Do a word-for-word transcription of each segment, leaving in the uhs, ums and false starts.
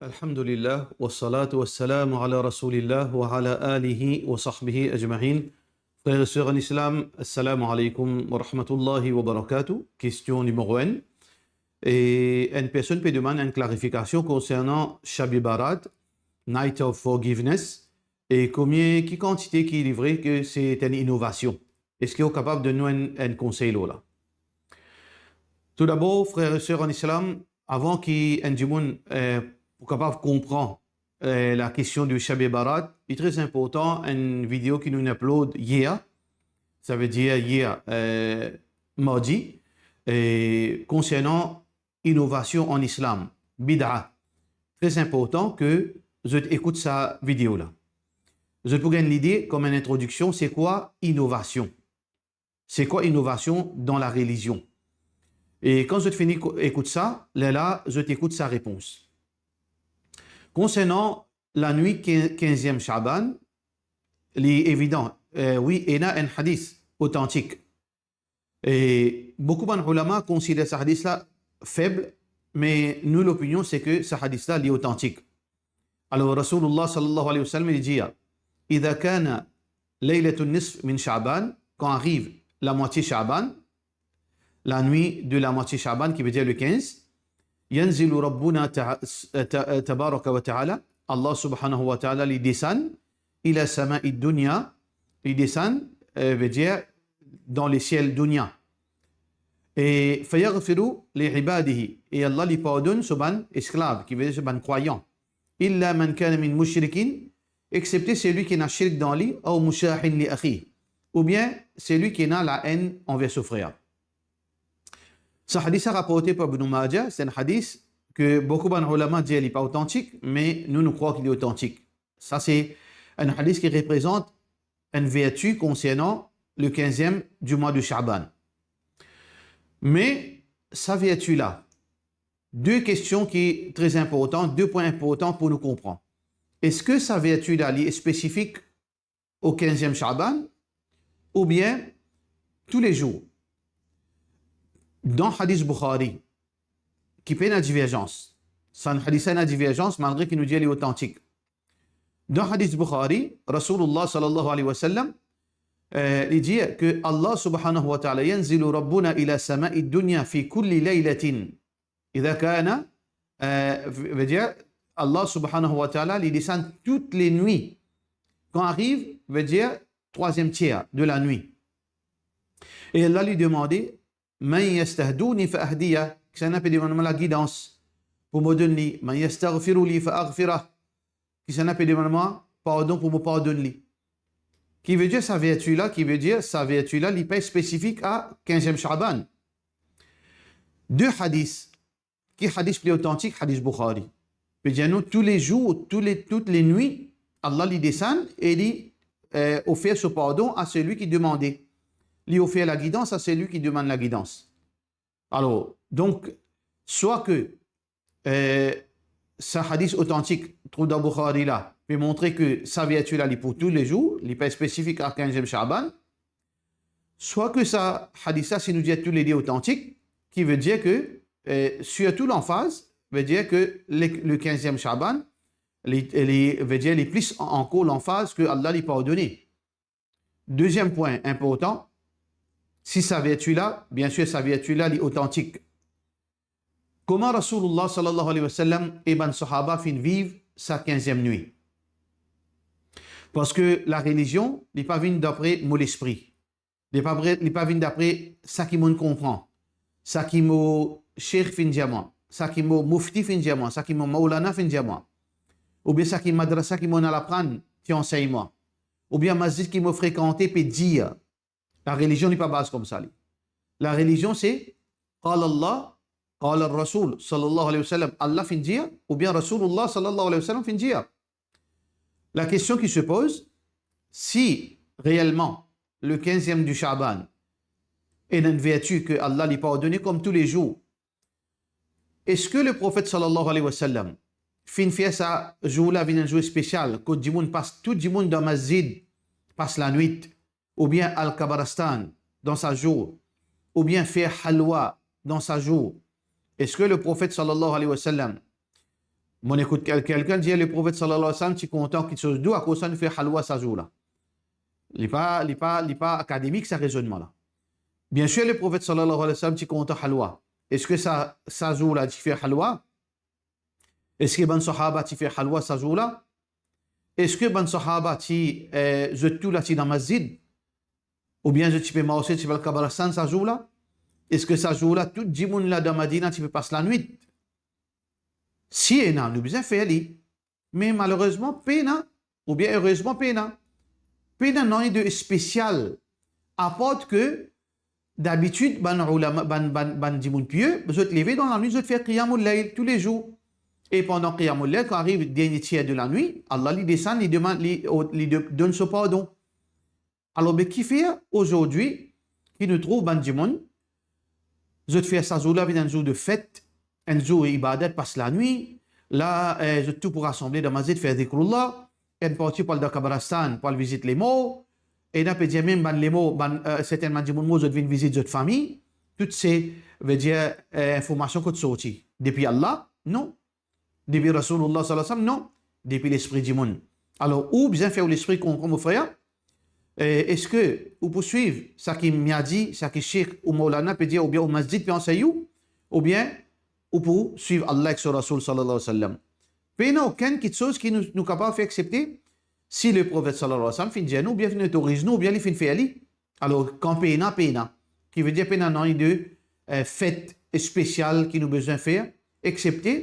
Alhamdulillah, wassalatu wassalamu ala rasoulillah wa ala alihi wa sahbihi ajmain. Frer e ser an Islam, assalamu alaykum wa rahmatullahi wa barakatuh. Kestion nimero enn. E enn personn pe demann enn klarifikasion konsernan Shabe Barat, Night of Forgiveness, e konbien, ki kantite ki li vre ke se enn inovasion. Eski ou kapav donn nou enn, enn konsey lor la? Toudabor, frer e ser an Islam, avan ki enn dimoun, eh, pou kapav konpran, eh, lakestion de Shabe Barat, li tre inportan, enn video ki nou upload yer, savedir yer, eh, mardi, e konsernan inovasion an Islam, bid'a. Tre inportan ke zot ekout sa video la. Zot pou gagn lide, kom enn introdiksion, se kwa inovasion? Se kwa inovasion dan larelizion? E kan zot fini ko-, ekout sa, lerla zot ekout sa repons. Konsernan lanwit kin-, kinziem Shaban, li evidan, eh, wi, ena enn hadis otantik. E boukou bann oulama konsider sa hadis la feb, me nou lopinion se ke sa hadis la li otantik. Alor, Rasoulullah sallallahu alayhi wa sallam, li dir, "Idha kana laylatun nisf min Sha'ban", kan ariv lamwatie Sha'ban, lanwit de lamwatie Sha'ban, ki vedir le kinz, "yanzilu Rabbuna ta-, ta-, tabaraka wa ta'ala", Allah subhanahu wa ta'ala, li desann, "ila sama'i dunya", li desann, eh, vedir dan lesiel dunya. E "fayaghfiru li ibadihi", e Allah li pardonn so bann esklav, ki vedir so bann krwayan. "Illa man kana min mushrikin", exsepte selwi ki ena shirk dan li, "aw mushahin li akhi", oubien selwi ki ena laenn anver so frer. Sa hadis la raporte par Ibn Majah, se enn hadis ke boukou bann oulama dir li pa otantik, me nou, nou krwar ki li otantik. Sa se enn hadis ki reprezant enn verti konsernan le kinziem di mwa de Sha'ban. Me sa verti la, de kestion ki tre inportan, de pwin inportan pou nou konpran. Eski sa verti la, li spesifik o kinziem Sha'ban, oubien toulezour? Dan hadis Bukhari, ki pena diverzans, sa hadis la ena diverzans, malgre ki nou dir li otantik. Dan hadis Bukhari, Rasoulullah sallallahu alayhi wa sallam, eh, li dir ke Allah subhanahu wa ta'ala, "Yanzilu Rabbuna ila sama'i dunya fi kulli laylatin." Idha kana, eh, ve-, vedir, Allah subhanahu wa ta'ala, li desann tou le nwit. Kan ariv, vedir, trwaziem tier de lanwit. E la li demande, "Man yastahdini fa ahdiya", kisannla pe demann mwa lagidans pou mo donn li, "man yastaghfiru li fa aghfirah", kisannla pe demann mwa pardon pou mo pardonn li. Ki vedir sa verti la, ki vedir sa verti la, li pa spesifik a kinziem Sha'ban. De hadis, ki hadis pli otantik? Hadis Bukhari. Pe dir nou, toulezour, tou le, tou le nwit, Allah li desann e li, eh, ofer so pardon a selwi ki demande. Li ofer lagidans a selwi ki demann lagidans. Alor, donk, swa ke, eh, sa hadis otantik trouv dan Bukhari la, pe montre ke sa verti la, li pou toulezour, li pa spesifik a kinziem Sha'ban, swa ke sa hadis la, si nou dir tou le de otantik, ki vedir ke, eh, sirtou lanfaz, vedir ke le, le kinziem Sha'ban, li, li, vedir li plis an-, ankor lanfaz ke Allah li pardone. Deziem pwin inportan, si sa verti la, biensir sa verti la, li otantik. Kouma Rasoulullah sallallahu alayhi wa sallam e bann sahaba finn viv sa kinziem nwit? Parski larelizion, li pa vinn dapre mo lespri. Li pa vre, li pa vinn dapre sa ki monn konpran, sa ki mo sheikh finn dir mwa, sa ki mo mufti finn dir mwa, sa ki mo maulana finn dir mwa, oubien sa ki madrasa ki monn al aprann ti ansegn mwa, oubien masjid ki mo frekante pe dir. Larelizion, li pa baz koumsa li. Larelizion, se qala Allah, qala Rasoul, sallallahu alayhi wa sallam, Allah finn dir, oubien Rasoulullah, sallallahu alayhi wa sallam, finn dir. Lakestion ki se poz, si reelman le kinziem di Sha'ban ena enn verti ke Allah li pardone kom toulezour, eski le Profet, sallallahu alayhi wa sallam, finn fer sa zour la vinn enn zour spesial, kot dimoun pas, tou dimoun dan masjid pas lanwit, oubien al kabaristan dan sa zour, oubien fer halwa dan sa zour? Eski le Profet, sallallahu alayhi wa sallam, Mo'nn ekout kel-, kelkenn dir Leprofet sallallahu alayhi wa sallam ti kontan kiksoz dou, akoz sa nou fer halwa sa zour la. Li pa, li pa, li pa akademik sa rezonnman la. Biensir, Leprofet sallallahu alayhi wa sallam ti kontan halwa. Eski sa, sa zour la ti fer halwa? Eski bann sahaba ti fer halwa sa zour la? Eski bann sahaba ti, eh, zot tou la ti dan masjid? Oubien zot ti pe marse, ti pe al kabristan sa zour la? Eski sa zour la, tou dimoun la dan Madina ti pe pas lanwit? Si ena, nou bizin fer li. Me malerezman, pena, oubien erezman, pena. Pena nanye de spesial. Apart ke, dabitid, bann oulama, bann, bann, bann dimoun pie, zot leve dan lanwit, zot fer qiyamul layl toulezour. E pandan qiyamul layl, kan ariv dernie tier de lanwit, Allah li desann, li demann, li, li de-, donn so pardon. Alor, be kifer azordi ki nou trouv bann dimoun, zot fer sa zour la vinn enn zour de fet, enn zour ibadat, pas lanwit, la, eh, zot tou pou rasanble dan masjid, fer zikrullah, enn parti pou al dan kabristan, pou al vizit lemor, ena pe dir mem bann lemor, bann, eh, sertin bann dimoun mor, zot vinn vizit zot fami, tou se, vedir, eh, informasion kot sorti? Depi Allah? Non. Depi Rasoulillah sallallahu alayhi wa sallam? Non. Depi lespri dimoun. Alor, ou bizin fer ou lespri konpran, mo frer, eh, eski ou pou swiv sa ki miadi, sa ki sheikh ou mawlana pe dir, oubien ou masjid pe ansegn ou, oubien ou pou swiv Allah ek so Rasoul sallallahu alayhi wa sallam? Pena okenn kiksoz ki nou, nou kapav fer eksepte si Leprofet sallallahu alayhi wa sallam finn dir nou, oubien finn otoriz nou, oubien li finn fer li. Alor, kan pena, pena. Ki vedir pena nanye de, eh, fet spesial ki nou bizin fer, eksepte,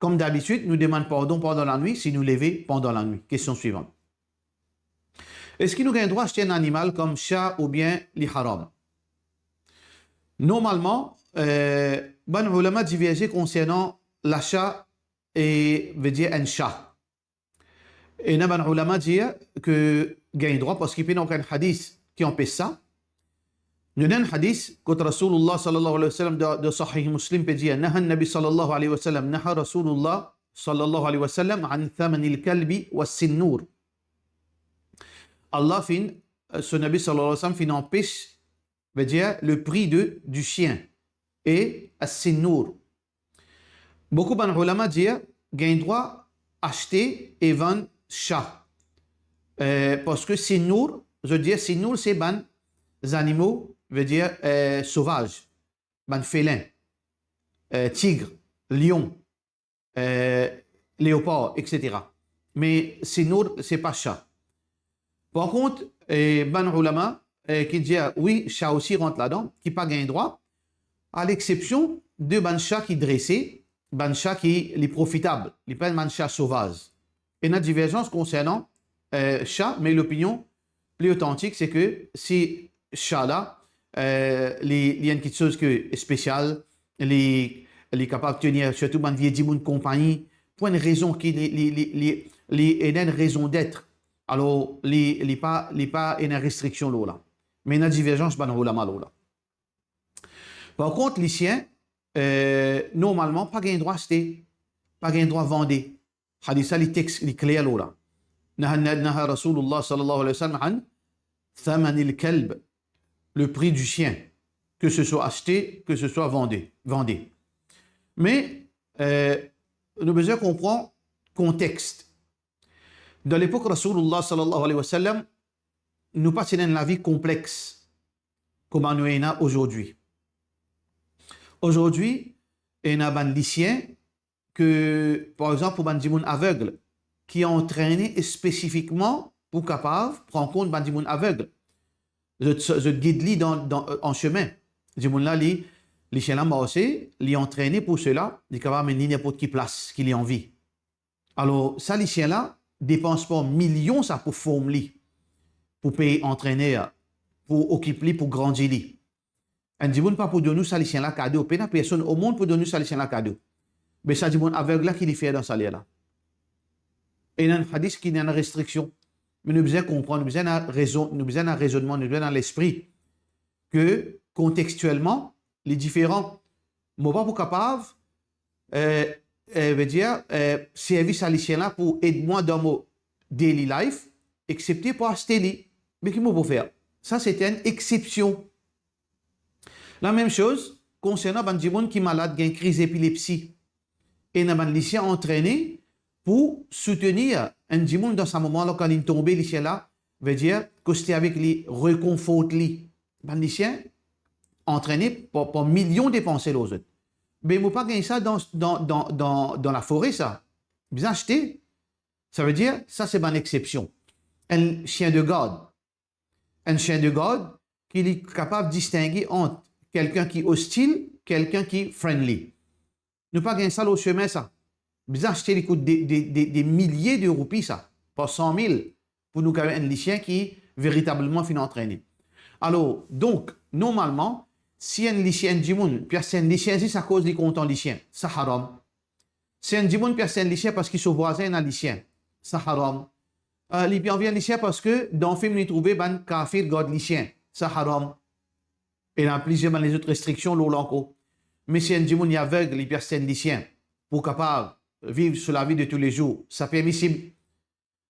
kom dabitid, nou demann pardon pandan lanwit si nou leve pandan lanwit. Kestion swivan. Eski nou gagn drwa aste enn animal kom sha oubien li haram? Normalman, eh, bann oulama diverze konsernan lasa e, vedir enn sha. Ena bann oulama dir ke gagn drwa parski pena okenn hadis ki anpes sa. Nou ena enn hadis kot Rasoulillah sallallahu alayhi wa sallam dan, dan Sahih Muslim pe dir, "Naha Nabi sallallahu alayhi wa sallam, naha Rasoulillah sallallahu alayhi wa sallam an thamanil kalbi wa sinnour." Allah finn, eh, so Nabi sallallahu alayhi wa sallam finn anpes, vedir le pri de, du sien e as-sinnour. Boukou bann oulama dir, gagn drwa aste e vann sha. Eh, parski sinnour, zot dir sinnour se bann zanimo, vedir, eh, sovaz, bann felin, eh, tig, lion, eh, leopar, et cetera. Me sinnour, se pa sha. Par kont, eh, bann oulama, eh, ki dir, wi, sha osi rant ladan, ki pa gagn drwa, a leksepsion de bann sha ki drese, bann sha ki li profitab, li pa enn bann sha sovaz. Ena diverzans konsernan, eh, sha, me lopinion pli otantik, se ke si sha la, eh, li, li enn kiksoz ki spesial, li, li kapav tenir sirtou bann vie dimoun konpagni, pou enn rezon ki li, li, li, li, li ena enn rezon d'être. Alor, li, li pa, li pa ena restriksion lor la. Me ena diverzans bann oulama lor la. Par kont, lisien, eh, normalman, pa gagn drwa aste, pa gagn drwa vande. Hadis la, li tex, li kler lor la. Naha, naha Rasoulillah sallallahu alayhi wa sallam an thamanil kalb, le pri du sien, ke se swa aste, ke se swa vande, vande. Me, eh, nou bizin konpran kontex. Dan lepok Rasoulillah sallallahu alayhi wa sallam, nou pa ti ena enn lavi konplex kouma nou ena azordi. Azordi, ena bann lisien ke, par exanp, pou bann dimoun aveg, ki antrene spesifikman pou kapav pran kont bann dimoun aveg. Zot, zot gid li dan, dan, an semin. Dimoun la, li, lisien la marse, li antrene pou sela, li kapav amenn li ninport ki plas ki li anvi. Alor, sa lisien la, depans par milion sa pou form li, pou pey antrener, pou okip li, pou grandi li. Enn dimoun pa pou donn ou sa lisien la kado, pena personn omond pou donn ou sa lisien la kado. Me sa dimoun aveg la, ki li fer dan sa ler la? Ena enn hadis ki ena enn restriksion. Me nou bizin konpran, nou bizin ena rezon, nou bizin ena rezonnman, nou bizin ena lespri ke kontextuelman, li diferan. Mo pa pou kapav, eh, eh, vedir, eh, servi sa lisien la pou ed mwa dan mo daily life, eksepte pou aste li. Me ki mo pou fer? Sa, se enn eksepsion. Lamem soz konsernan bann dimoun ki malad, gagn kriz epilepsi. ena bann lisien antrene pou soutenir enn dimoun dan sa moman la, kan li tonbe, lisien la, vedir, koste avek li, rekonfort li. Bann lisien antrene par, par milion depanse lor zot. Be mo pa gagn sa dan, dan, dan, dan, dan lafore sa. Bizin aste. Savedir, sa se bann eksepsion. Enn sien de gard. Enn sien de gard ki li kapav distinge ant kelkenn ki ostil, kelkenn ki friendly. Nou pa gagn sa lor semin sa. Bizin aste, li kout de, de, de, de milie de roupi sa, par san mil, pou nou gagn enn lisien ki veritableman finn antrene. Alor, donk, normalman, si enn lisien, enn dimoun pe aste enn lisien zis akoz li kontan lisien, sa haram. Si enn dimoun pe aste enn lisien parski so vwazin ena lisien, sa haram. Eh, li pe anvi enn lisien parski dan fim li trouve bann kafir gard lisien, sa haram. Ena plizier bann lezot restriksion lor la ankor. Me si enn dimoun li aveg, li pe aste enn lisien pou kapav viv so lavi de toulezour, sa permisib.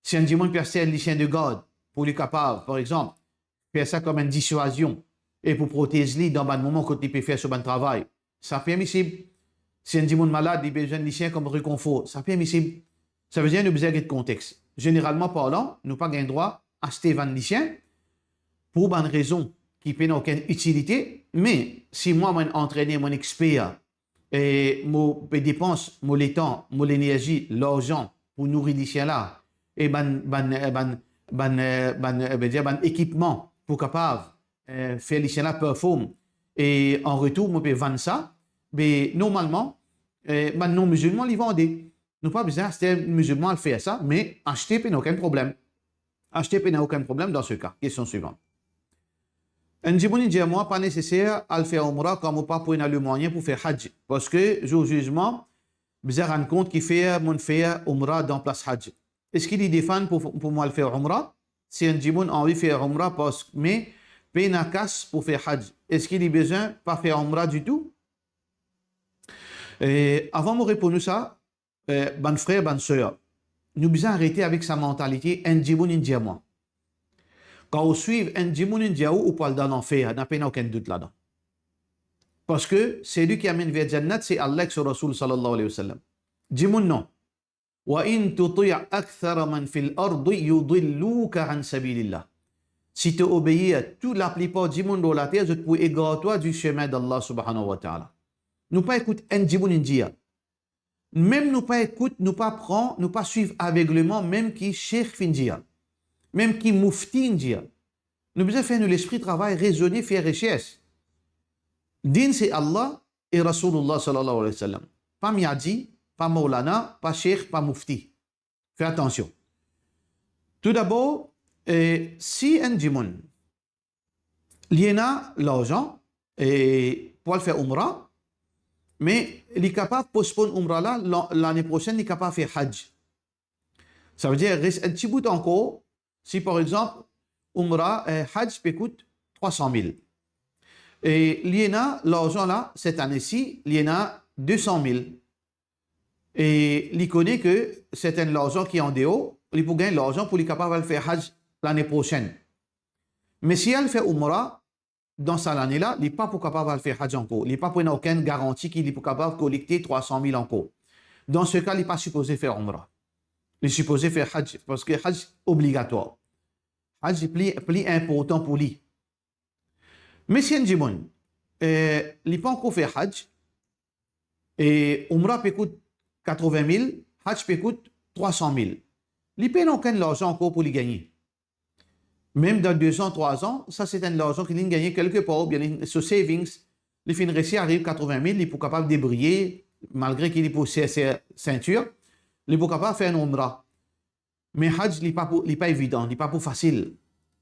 Si enn dimoun pe aste enn lisien de gard pou li kapav, par exanp, fer sa kom enn diswazion e pou protez li dan bann moman kot li pe fer so bann travay, sa permisib. Si enn dimoun malad, li bizin enn lisien kom rekonfor, sa permisib. Savedir nou bizin get kontex. Zeneralman parlan, nou pa gagn drwa aste, vann lisien pou bann rezon ki pena okenn itilite, me si mwa, mo enn antrene, mo enn exper, e mo pe depans mo letan, mo lenerzi, larzan pou nouri lisien la, e bann, bann, eh, bann, bann, eh, bann, eh, vedir bann ekipman pou kapav, eh, fer lisien la perform, e an retour mo pe vann sa, be normalman, eh, bann non-mizilman li vande. Nou pa bizin aste mizilman al fer sa, me aste pena okenn problem. Aste pena okenn problem dan se ka. Kestion swivan. Enn dimoun inn dir mwa pa neseser al fer Umra kan mo pa pou ena lemwayin pou fer Hajj, parski zour zizman bizin rann kont ki fer mo'nn fer Umra dan plas Hajj. Eski li defann pou, pou mo al fer Umra? Si enn dimoun anvi fer Umra parski me pena kas pou fer Hajj, eski li bizin pa fer Umra ditou? E avan mo reponn ou sa, eh, bann frer, bann ser, nou bizin arete avek sa mantalite, enn dimoun inn dir mwa. Kan ou swiv enn dimoun inn dir ou, ou pou al dan lanfer, na pena okenn dout ladan. Parski selwi ki amenn ver Jannat, se Allah ek so Rasoul, sallallahu alayhi wa sallam. Dimoun non. "Wa in tuti' akthara man fil ardi yudilluka an sabilillah." Si to obeir tou laplipar dimoun lor later, zot pou egar twa di semin d'Allah subhanahu wa ta'ala. Nou pa ekout enn dimoun inn dir. Mem nou pa ekout, nou pa pran, nou pa swiv avegleman, mem ki sheikh finn dir, mem ki moufti inn dir. Nou bizin fer nou lespri travay, rezone, fer resers. Din se Allah e Rasoulullah sallallahu alayhi wa sallam. Pa miadi, pa mawlana, pa sheikh, pa moufti. Fer atansion. Toudabor, eh, si enn dimoun li ena larzan, eh, pou al fer Umra, me li kapav postponn Umra la, la-, lane prosenn li kapav fer Hajj. Savedir res enn ti bout ankor, si par exanp, Umra, eh, Hajj pe kout trwa san mil. E li ena larzan la, set ane si, li ena de san mil. E li kone ke sertin larzan ki andeor, li pou gagn larzan pou li kapav al fer Hajj lane prosenn. Me si al fer Umra, dan sa lane la, li pa pou kapav al fer Hajj ankor. Li pa pou ena okenn garanti ki li pou kapav kolekte trwa san mil ankor. Dan se ka, li pa sipoze fer Umra. Li sipoze fer Hajj, parski Hajj obligatwar. Hajj pli, pli inportan pou li. Me si enn dimoun, eh, li pa ankor fer Hajj, e Umra pe kout katrevin mil, Hajj pe kout trwa san mil. Li pena okenn larzan ankor pou li gagne. Mem dan de zan, trwa zan, sa se enn larzan ki li'nn gagne kelke par, oubien li, so savings, li finn resi ariv katrevin mil, li pou kapav debriye, malgre ki li pou ser, ser sintir, li pou kapav fer enn Umra. Me Hajj, li pa pou, li pa evidan, li pa pou fasil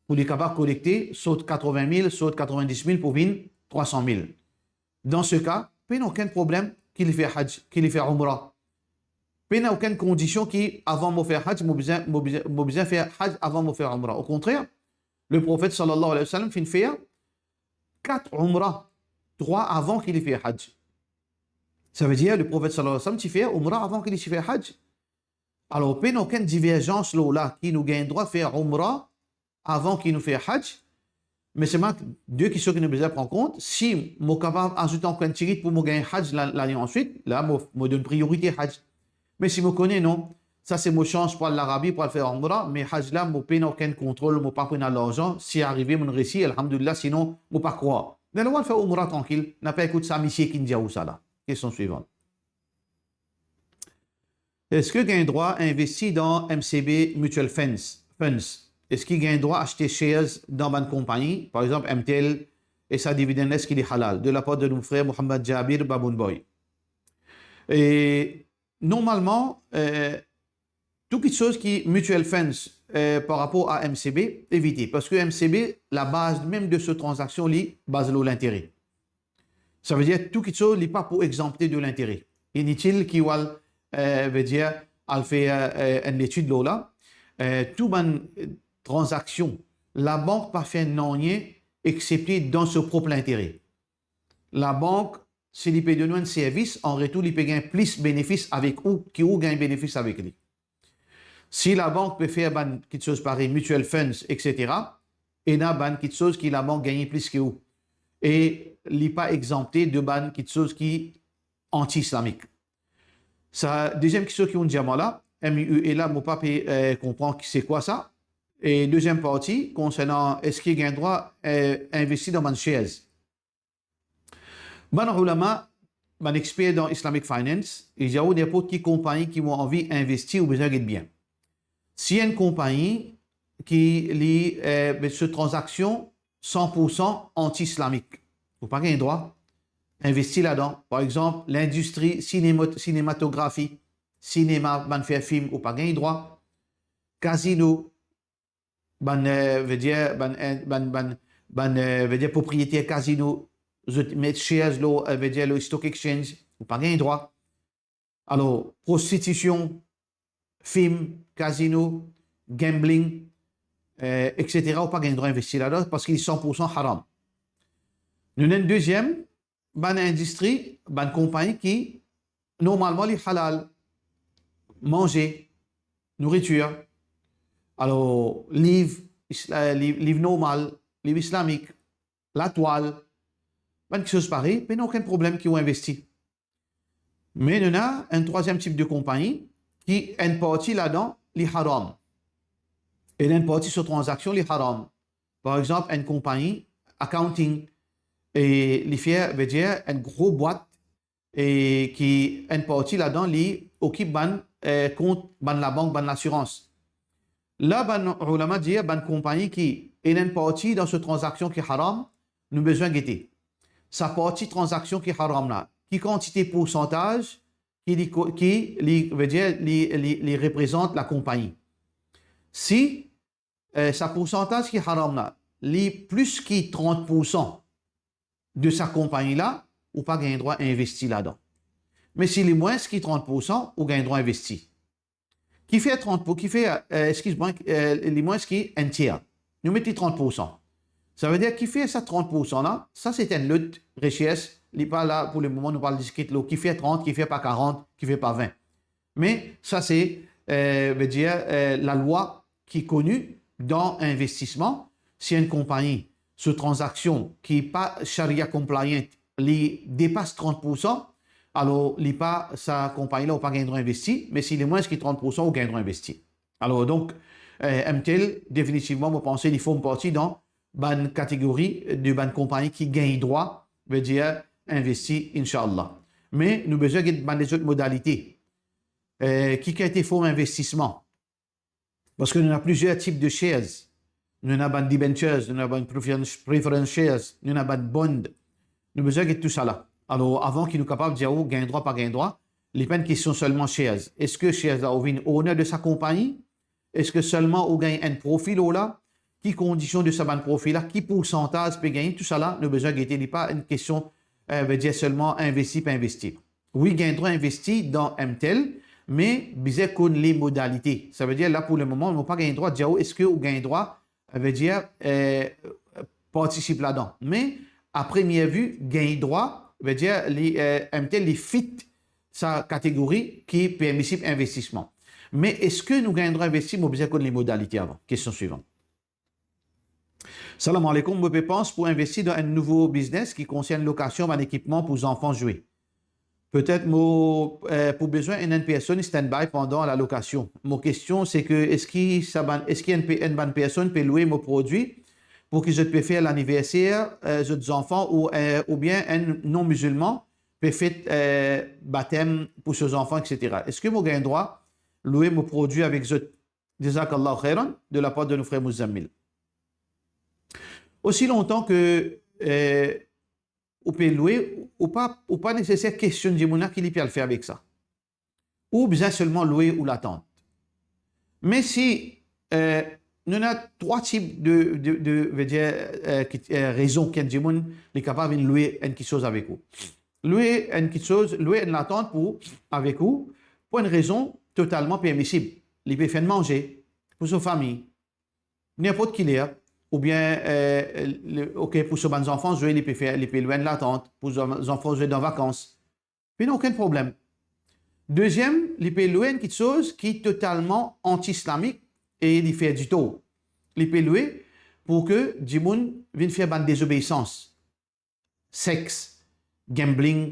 pou li kapav kolekte sort katrevin mil, sort katrevin-dis mil pou vinn trwa san mil. Dan se ka, pena okenn problem ki li fer Hajj, ki li fer Umra. Pena okenn kondision ki, avan mo fer Hajj, mo bizin, mo bizin, mo bizin fer Hajj avan mo fer Umra. Okontrer, Leprofet sallallahu alayhi wa sallam finn fer kat Umra, trwa avan ki li fer Hajj. Savedir, Leprofet sallallahu alayhi wa sallam ti fer Umra avan ki li ti fer Hajj. Alor, pena okenn diverzans lor la ki nou gagn drwa fer Umra avan ki nou fer Hajj. Me selman de kistion ki nou bizin pran kont, si mo kapav azout ankor enn tigit pou mo gagn Hajj la, lane answit, la mo, mo donn priyorite Hajj. Me si mo kone non, sa se mo sans pou al Larabi, pou al fer Umra, me Hajj la, mo pena okenn kontrol, mo pa pou ena larzan, si arive, mo resi, alhamdulillah, sinon, mo pa krwar. Lerla ou al fer Umra trankil, napa ekout sa misie ki'nn dir ou sa la. Kestion swivan. Eski gagn drwa investi dan M C B mutual funds, funds? Eski gagn drwa aste shares dan bann konpagni, par exanp M T L, e sa dividend la, eski li halal? De lapar de nou frer Mohammad Jabir Baboun Boy. E normalman, eh, tou kitsoz ki mutual funds, eh, par rapor a M C B, evite, parski M C B, labaz mem de so tranzaksion, li baze lor lintere. Savedir tou kitsoz, li pa pou exanpte de lintere. Initil ki ou al, eh, vedir, al fer, eh, enn letid lor la. Eh, tou bann, eh, tranzaksion, labank pa fer nanye exepte dan so prop lintere. Labank, si li pe donn ou enn servis, an retour, li pe gagn plis benefis avek ou, ki ou gagn benefis avek li. Si labank pe fer bann kitsoz parey mutual funds, et cetera, ena bann kitsoz ki labank gagn plis ki ou. E li pa exanpte de bann kitsoz ki anti-islamik. Sa deziem kistion ki ou'nn dir mwa la, M U E la, mo pa pe, eh, konpran ki se kwa sa. E deziem parti, konsernan eski gagn drwa, eh, investi dan bann shares. Bann oulama, bann exper dan Islamic Finance, li dir ou ninport ki konpagni ki ou anvi investi, ou bizin get bien. Si enn konpagni ki li, eh, so tranzaksion san pour san anti-islamik, ou pa gagn drwa investi ladan. Par exanp, lindistri sinema-, sinematografi, sinema, bann fer fim, ou pa gagn drwa. Kazino, bann, eh, vedir, bann, eh, bann, bann, bann, eh, vedir propriyeter kazino, zot met shares lor, eh, vedir lor stock exchange, ou pa gagn drwa. Alor, prostitision, fim, kazino, gambling, eh, et cetera, ou pa gagn drwa investi ladan, parski li san pour san haram. Nou ena enn deziem, bann indistri, bann konpagni ki normalman li halal, manze, nouritir, alor liv, isla-, liv, liv normal, liv islamik, latwal, bann kitsoz parey, pena okenn problem ki ou investi. Me nou ena enn trwaziem tip de konpagni ki enn parti ladan li haram. E enn parti so tranzaksion li haram. Par exanp, enn konpagni accounting, e li fer, vedir, enn gro bwat, e ki enn parti ladan li okip bann, eh, kont bann labank, bann lasirans. La bann oulama dir, bann konpagni ki ena enn parti dan so tranzaksion ki haram, nou bizin gete. Sa parti tranzaksion ki haram la, ki kantite poursantaz ki li ko-, ki li, vedir, li, li, li reprezant lakonpagni. Si, eh, sa poursantaz ki haram la, li plis ki trant pour san de sa konpagni la, ou pa gagn drwa investi ladan. Me si li mwins ki trant pour san, ou gagn drwa investi. Kifer trant pour, kifer, eh, exkiz mwa, eh, li mwins ki enn tier. Nou met li trant pour san. Savedir kifer sa trant pour san la, sa se enn lot rechers, li pa la pou lemoman, nou pa al diskit lor kifer trant, kifer pa karant, kifer pa vin. Me sa se, eh, vedir, eh, lalwa ki koni dan investisman. Si enn konpagni, so tranzaksion ki pa sharia compliant, li depas trant pour san, alor li pa, sa konpagni la, ou pa gagn drwa investi, me si li mwins ki trant pour san, ou gagn drwa investi. Alor, donk, eh, M T L, definitivman, mo panse, li form parti dan bann kategori de bann konpagni ki gagn drwa, vedir, investi, inshallah. Me nou bizin get bann lezot modalite. Eh, ki kalite form investisman? Parski nou ena plizier tip de shares. Nou ena bann debentures, nou ena bann preference, preference shares, nou ena bann bond. Nou bizin get tousala. Alor, avan ki nou kapav dir ou gagn drwa, pa gagn drwa, li pa enn kestion selman shares. Eski shares la ou vinn owner de sa konpagni? Eski selman ou gagn enn profi lor la? Ki kondision de sa bann profi la? Ki poursantaz pe gagne? Tousala, nou bizin gete, li pa enn kestion, eh, vedir selman investi, pa investi. Wi, gagn drwa investi dan M T L, me bizin konn le modalite. Savedir, la, pou lemoman, nou pa gagn drwa dir ou eski ou gagn drwa, vedir, eh, partisip ladan. Me, a premie vi, gagn drwa, vedir, li, eh, M T L, li fit sa kategori ki permisib investisman. Me eski nou gagn drwa investi? Mo bizin konn le modalite avan. Kestion swivan. Salam alaikum, mo pe pans pou investi dan enn nouvo biznes ki konsern lokasion bann ekipman pou zanfan zwe. Petet mo, eh, pou bezwen enn, enn personn standby pandan lalokasion. Mo kestion se ke eski sa bann, eski enn pe-, enn bann personn pe lwe mo prodwi pou ki zot pe fer laniverser, eh, zot zanfan ou, eh, oubien enn non-mizilman pe fet, eh, batem pou so zanfan, et cetera. Eski mo gagn drwa lwe mo prodwi avek zot? Jazakallahu khairan, de lapar de nou frer Muzammil. Osi lontan ke, eh, ou pe lwe, ou pa, ou pa neseser kestionn dimoun la ki li pe al fer avek sa. Ou bizin selman lwe ou latant. Me si, eh, nou ena trwa tip de, de, de, vedir, eh, ki, eh, rezon ki enn dimoun li kapav vinn lwe enn kiksoz avek ou. Lwe enn kiksoz, lwe enn latant pou, avek ou, pou enn rezon totalman permisib. Li pe fer enn manze pou so fami, ninport ki ler, oubien, eh, li, ok, pou so bann zanfan zwe, li pe fer, li pe lwe enn latant, pou zan-, zanfan zwe dan vakans. Pena okenn problem. Deziem, li pe lwe enn kiksoz ki totalman anti-islamik e li fer ditor. Li pe lwe pou ke dimoun vinn fer bann dezobeisans. Sex, gambling,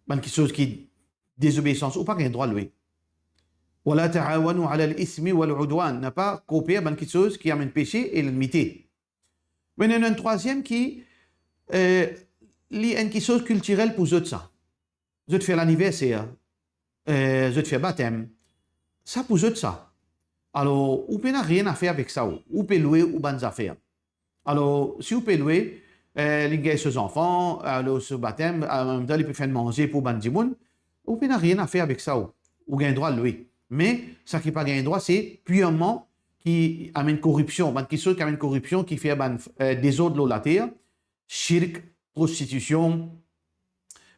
bann kiksoz ki dezobeisans, ou pa gagn drwa lwe. Wala ta'awanu alal ithmi wal udwan, napa kooper bann kiksoz ki amenn pese e lennmite. Me ena enn trwaziem ki, eh, li enn kiksoz kiltirel pou zot sa. Zot fer laniverser, eh, zot fer batem, sa pou zot sa. Alor, ou pena nanye a fer avek sa, ou, ou pe lwe ou bann zafer. Alor, si ou pe lwe, eh, li gagn so zanfan, alor so batem, anmemtan li pe fer enn manze pou bann dimoun, ou pena nanye a fer avek sa, ou, ou gagn drwa lwe. Me sa ki pa gagn drwa, se pirman ki amenn koripsion, bann kiksoz ki amenn koripsion, ki fer bann, eh, dezord lor later, shirk, prostitision,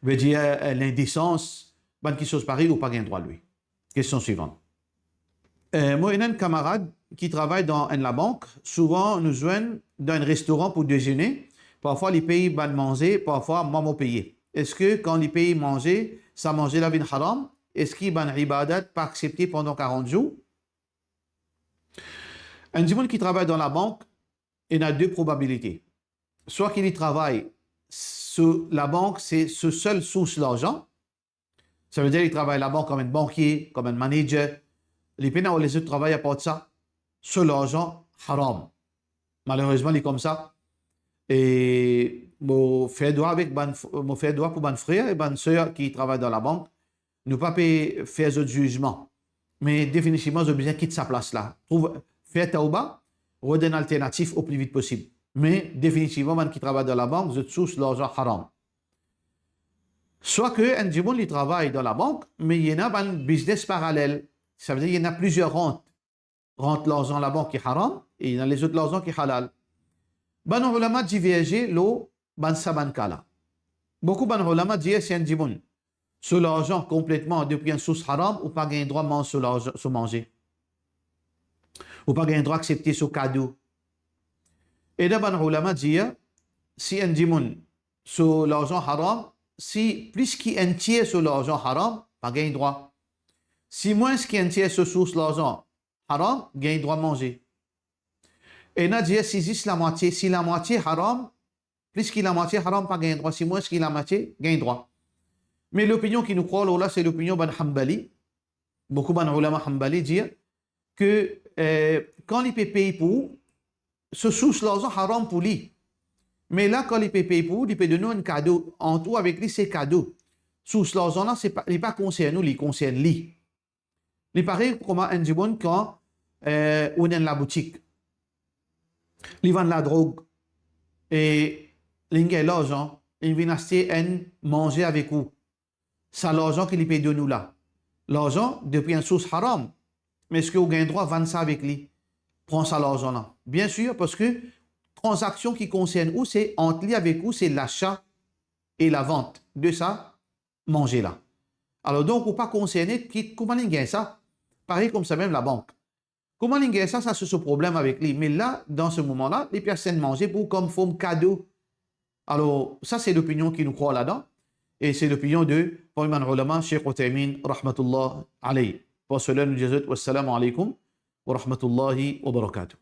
vedir, eh, lindesans, bann kiksoz parey, ou pa gagn drwa lwe. Kestion swivan. Eh, mo ena enn kamarad ki travay dan enn labank, souvan nou zwenn dan enn restoran pou dezene, parfwa li pey bann manze, parfwa mwa mo peye. Eski kan li pey manze, sa manze la vinn haram? Eski bann ibadat pa aksepte pandan karant zour? Enn dimoun ki travay dan labank, ena de probabilite. Swa ki li travay so labank, se so sel sours larzan, savedir li travay labank kom enn bankie, kom enn manager, li pena lezot travay apar sa, so larzan haram. Malerezman, li koumsa. E mo fer dwa avek bann f-, mo fer dwa pou bann frer e bann ser ki travay dan labank. Nou pa pe fer zot zizman. Me definitivman, zot bizin kit sa plas la. Trouv, fer tawba, rod enn alternatif o pli vit posib. Me definitivman, bann ki travay dan labank, zot sours larzan haram. Swa ke enn dimoun li travay dan labank, me li ena bann biznes paralel. Savedir li ena plizier rant. Rant larzan labank ki haram, e ena lezot larzan ki halal. Bann oulama diverze lor bann sa bann ka la. Boukou bann oulama dir si enn dimoun so larzan konpletman depi enn sours haram, ou pa gagn drwa manz so larzan, so manze. Ou pa gagn drwa aksepte so kado. Ena bann oulama dir, si enn dimoun so larzan haram, si plis ki enn tier so larzan haram, pa gagn drwa. Si mwins ki enn tier so sours larzan haram, gagn drwa manze. Ena dir si zis lamwatie, si lamwatie haram, plis ki lamwatie haram, pa gagn drwa, si mwins ki lamwatie, gagn drwa. Me lopinion ki nou krwar lor la, se lopinion bann Hanbali. Boukou bann oulama Hanbali dir ke, eh, kan li pe pey pou ou, so sours larzan haram pou li. Me la, kan li pe pey pou ou, li pe donn ou enn kado, ant ou avek li, se kado. Sours larzan la, se pa, li pa konsern ou, li konsern li. Li parey kouma enn dimoun kan, eh, ou ena enn laboutik. Li vann ladrog e li gagn larzan, li vinn aste enn manze avek ou. Sa larzan ki li pe donn ou la, larzan depi enn sours haram. Me eski ou gagn drwa vann sa avek li, pran sa larzan la? Bien sir, parski tranzaksion ki konsern ou, se ant li avek ou, se lasa e lavant de sa manze la. Alor donk, ou pa konserne ki, kouma li gagn sa. Parey koumsa mem labank. Kouma li gagn sa, sa se so problem avek li. Me la, dan se moman la, li pe aste enn manze pou ou kom form kado. Alor, sa se lopinion ki nou krwar ladan. E se lopinion de parmi bann oulama, Sheikh Uthaymin, rahmatullah alayh. Par sela, nou dir zot, wassalamu alaykum wa rahmatullahi wa barakatuh.